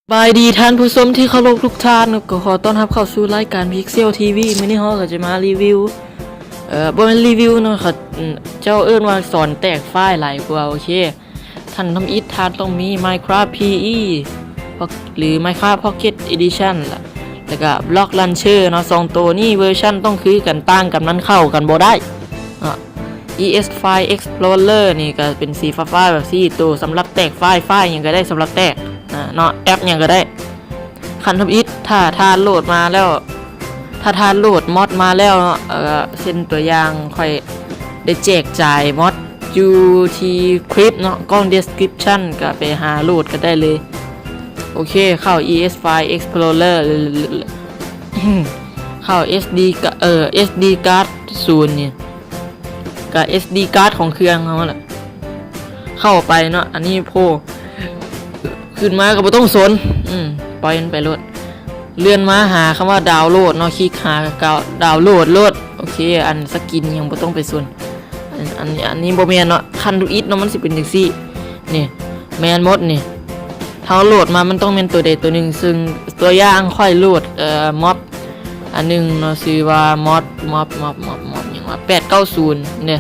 ສະບາຍດີທ່ານຜູ້ຊົມທີ່ເຄົາລົບທຸກທ່ານ, ກໍຂໍຕ້ອນຮັບເຂົ້າສູ່ລາຍການ Pixel ທີວີ. ມື້ນີ້ເຮົາກໍຈະມາຣີວິວ ເອີ ບໍ່ແມ່ນຣີວິວເນາະ ເຂົາ ເຈົ້າເອີ້ນວ່າສອນແຕກໄຟລ໌ຫຼາຍກວ່າ. ໂອເຄ ທ່ານທຳອິດ ທ່ານຕ້ອງມີ Minecraft ພີອີ ຫຼື Minecraft Pocket Edition ລະ ແລ້ວກໍ Block Launcher ເນາະ. ສອງໂຕນີ້ເວີຊັນຕ້ອງຄືກັນ, ຕ່າງກັນ ມັນເຂົ້າກັນບໍ່ໄດ້ເນາະ. ອີເອັສ File Explorer ນີ້ກໍເປັນສີຟ້າໆແບບຊີ້, ໂຕສຳລັບແຕກໄຟລ໌, ໄຟລ໌ຫຍັງກໍໄດ້ສຳລັບແຕກ ເນາະ, ແອັບຫຍັງກໍໄດ້. ຂັ້ນທຳອິດ ຖ້າທ່ານໂຫຼດມາແລ້ວ ຖ້າທ່ານໂຫຼດມອດມາແລ້ວເນາະ ເອີ ເຊັ່ນຕົວຢ່າງ ຂ້ອຍໄດ້ແຈກຈ່າຍມອດຢູ່ທີ່ຄລິບເນາະ, ກ່ອງ description ກໍໄປຫາໂຫຼດກັນໄດ້ເລີຍ. ໂອເຄ ເຂົ້າ ES File Explorer ເຂົ້າ SD ກະ ເອີ SD card ສູນນີ້ ກະ SD card ຂອງເຄື່ອງເຮົາຫັ້ນແຫຼະ ເຂົ້າໄປເນາະ. ອັນນີ້ໂພ ຂຶ້ນມາກໍບໍ່ຕ້ອງສົນ ອືມ ປ່ອຍມັນໄປໂລດ. ເລື່ອນມາຫາຄຳວ່າ download ເນາະ, ຄລິກຫາ download ໂລດ. ໂອເຄ ອັນສະກິນຫຍັງບໍ່ຕ້ອງໄປສົນ. ອັນ ອັນ ອັນນີ້ບໍ່ແມ່ນເນາະ, ຂັ້ນທຳອິດເນາະ ມັນຊິເປັນຈັ່ງຊີ້. ນີ້ ແມ່ນໝົດນີ້. ເຮົາໂຫຼດມາ ມັນຕ້ອງແມ່ນໂຕໃດໂຕໜຶ່ງ, ເຊິ່ງຕົວຢ່າງຂ້ອຍໂຫຼດ ເອີ ມັອບອັນໜຶ່ງເນາະ, ຊື່ວ່າມັອບ ມັອບ ມັອບ ມັອບ ມັອບຫຍັງວະ ແປດເກົ້າສູນເດ້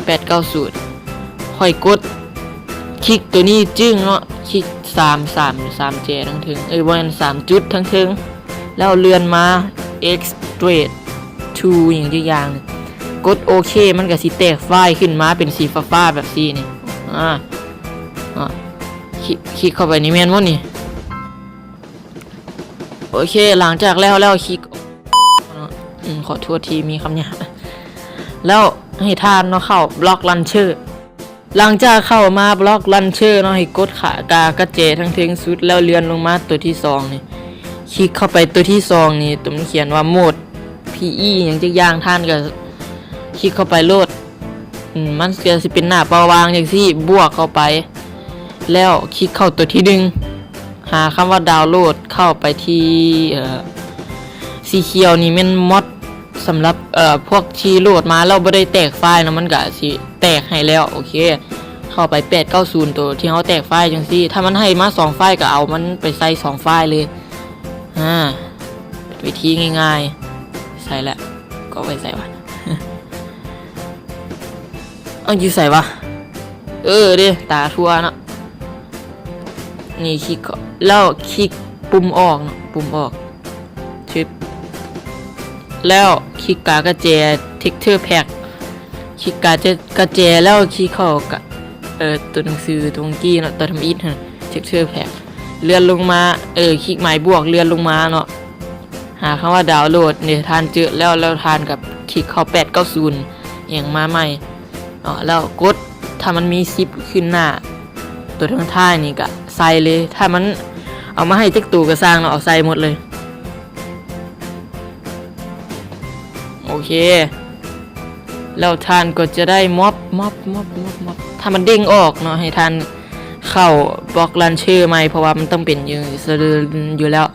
ແປດເກົ້າສູນ. ຂ້ອຍກົດຄລິກໂຕນີ້ຈຶ່ງເນາະ, ຄລິກສາມ ສາມ ສາມແຈທາງເທິງ ເອີ ບໍ່ແມ່ນ ສາມຈຸດທາງເທິງ ແລ້ວເລື່ອນມາ extract to ຫຍັງຈັກຢ່າງ, ກົດໂອເຄ ມັນກໍຊິແຕກໄຟລ໌ຂຶ້ນມາເປັນສີຟ້າໆແບບຊີ້ນີ້. ອາ ອາ ຄລິກ ຄລິກເຂົ້າໄປນີ້ແມ່ນບໍ່ນີ້? ໂອເຄ ຫຼັງຈາກແລ້ວແລ້ວ ຄລິກ ອືມ ຂໍໂທດທີ່ມີຄຳຫຍາບ. ແລ້ວໃຫ້ທ່ານເນາະ ເຂົ້າ Block Launcher. ຫຼັງຈາກເຂົ້າມາ Block Launcher ເນາະ, ໃຫ້ກົດຂາກາກະແຈທາງເທິງສຸດ ແລ້ວເລື່ອນລົງມາໂຕທີສອງນີ້. ຄລິກເຂົ້າໄປໂຕທີສອງນີ້, ໂຕມັນຂຽນວ່າ Mode ພີອີ ຫຍັງຈັກຢ່າງ, ທ່ານກໍຄລິກເຂົ້າໄປໂລດ. ອືມ ມັນກໍຊິເປັນໜ້າເປົ່າວ່າງຈັ່ງຊີ້, ບວກເຂົ້າໄປ ແລ້ວຄລິກເຂົ້າໂຕທີໜຶ່ງ ຫາຄຳວ່າ download ເຂົ້າໄປທີ່ ເອີ ສີຂຽວນີ້ແມ່ນມັອດສຳລັບ ເອີ ພວກທີ່ໂຫຼດມາແລ້ວບໍ່ໄດ້ແຕກໄຟລ໌ເນາະ, ມັນກະຊິແຕກໃຫ້ແລ້ວ. ໂອເຄ ເຂົ້າໄປ ແປດເກົ້າສູນ ໂຕທີ່ເຮົາແຕກໄຟລ໌ຈັ່ງຊີ້. ຖ້າມັນໃຫ້ມາສອງໄຟລ໌ ກໍເອົາມັນໄປໃສ່ສອງໄຟລ໌ເລີຍ. ອາ ເປັນວິທີງ່າຍໆ. ໃສ່ແລ້ວ ກໍໄປໃສ່ວະ? ເອົາ ຢູ່ໃສວະ? ເອີເດ້ ຕາທົ່ວເນາະ. ນີ້ຄລິກ ແລ້ວຄລິກປຸ່ມອອກເນາະ, ປຸ່ມອອກ ຊຶບ ແລ້ວຄລິກກາກະແຈ texture pack. ຄລິກກາກະແຈແລ້ວຄລິກເຂົ້າກະ ເອີ ຕົວໜັງສືຕົວກີ້ເນາະ, ຕົວທຳອິດຫັ້ນ texture pack. ເລື່ອນລົງມາ ເອີ ຄລິກໝາຍບວກ ເລື່ອນລົງມາເນາະ. ຫາຄຳວ່າ download ນີ້ ທ່ານເຈີແລ້ວ ແລ້ວທ່ານກໍຄລິກເຂົ້າ ແປດເກົ້າສູນ ຫຍັງມາໃໝ່ເນາະ, ແລ້ວກົດ ຖ້າມັນມີສິບຂຶ້ນໜ້າ ຕົວທາງທ້າຍນີ້ກໍໃສ່ເລີຍ. ຖ້າມັນເອົາມາໃຫ້ຈັກໂຕກໍຊ່າງເນາະ, ເອົາໃສ່ໝົດເລີຍ. ໂອເຄ ແລ້ວທ່ານກໍຈະໄດ້ມັອບ ມັອບ ມັອບ ມັອບ ມັອບ. ຖ້າມັນເດ້ງອອກເນາະ ໃຫ້ທ່ານເຂົ້າ Block Launcher ໃໝ່, ເພາະວ່າມັນຕ້ອງເປັນຢູ່ ຢູ່ແລ້ວ.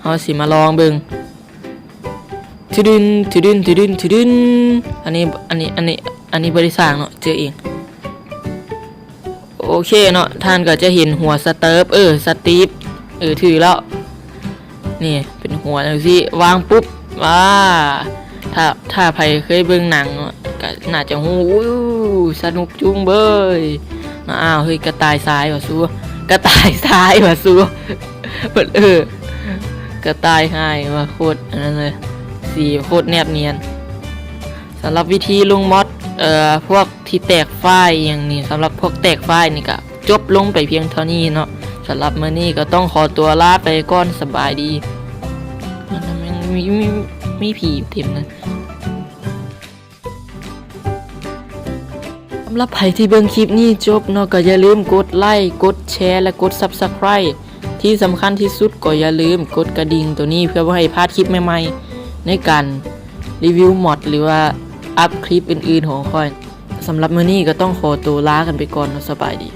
ເຮົາຊິມາລອງເບິ່ງ ທະດຶນ ທະດຶນ ທະດຶນ ທະດຶນ. ອັນນີ້ ອັນນີ້ ອັນນີ້ ອັນນີ້ບໍ່ໄດ້ສ້າງເນາະ, ເຈີເອງ. ໂອເຄເນາະ, ທ່ານກໍຈະເຫັນຫົວ Steve ເອີ Steve ເອີ ຖືກແລ້ວ. ນີ້ເປັນຫົວຈັ່ງຊີ້ ວາງປຸບ ອາ ຖ້າ ຖ້າໃຜເຄີຍເບິ່ງໜັງເນາະ ກໍໜ້າຈະຮູ້. ອູ້ ສະໜຸກຈຸງເບີຍເນາະ. ອ້າວ ເຮີ້ຍ ກະຕ່າຍຊາຍວ່າຊູ ກະຕ່າຍຊາຍວ່າຊູ. ເອີ ກະຕ່າຍຫາຍວ່າ ໂຄດອັນນັ້ນເລີຍ ສີໂຄດແນບນຽນ. ສຳລັບວິທີລົງມັອດ ເອີ ພວກທີ່ແຕກໄຟລ໌ອີ່ຫຍັງນີ້ ສຳລັບພວກແຕກໄຟລ໌ນີ້ກະ ຈົບລົງໄປພຽງເທົ່ານີ້ເນາະ. ສຳລັບມື້ນີ້ກໍຕ້ອງຂໍຕົວລາໄປກ່ອນ. ສະບາຍດີ. ມັນມີ ມີ ມີ ມີຜີເຕັມເລີຍ. ສຳລັບໃຜທີ່ເບິ່ງຄລິບນີ້ຈົບເນາະ ກໍຢ່າລືມກົດໄລ້ ກົດແຊ ແລະ ກົດ Subscribe. ທີ່ສຳຄັນທີ່ສຸດກໍຢ່າລືມກົດກະດິ່ງໂຕນີ້ ເພື່ອບໍ່ໃຫ້ພາດຄລິບໃໝ່ໆ ໃນການຣີວິວມັອດ ຫຼືວ່າອັບຄລິບອື່ນໆຂອງຂ້ອຍ. ສຳລັບມື້ນີ້ກໍຕ້ອງຂໍໂຕລາກັນໄປກ່ອນເນາະ. ສະບາຍດີ.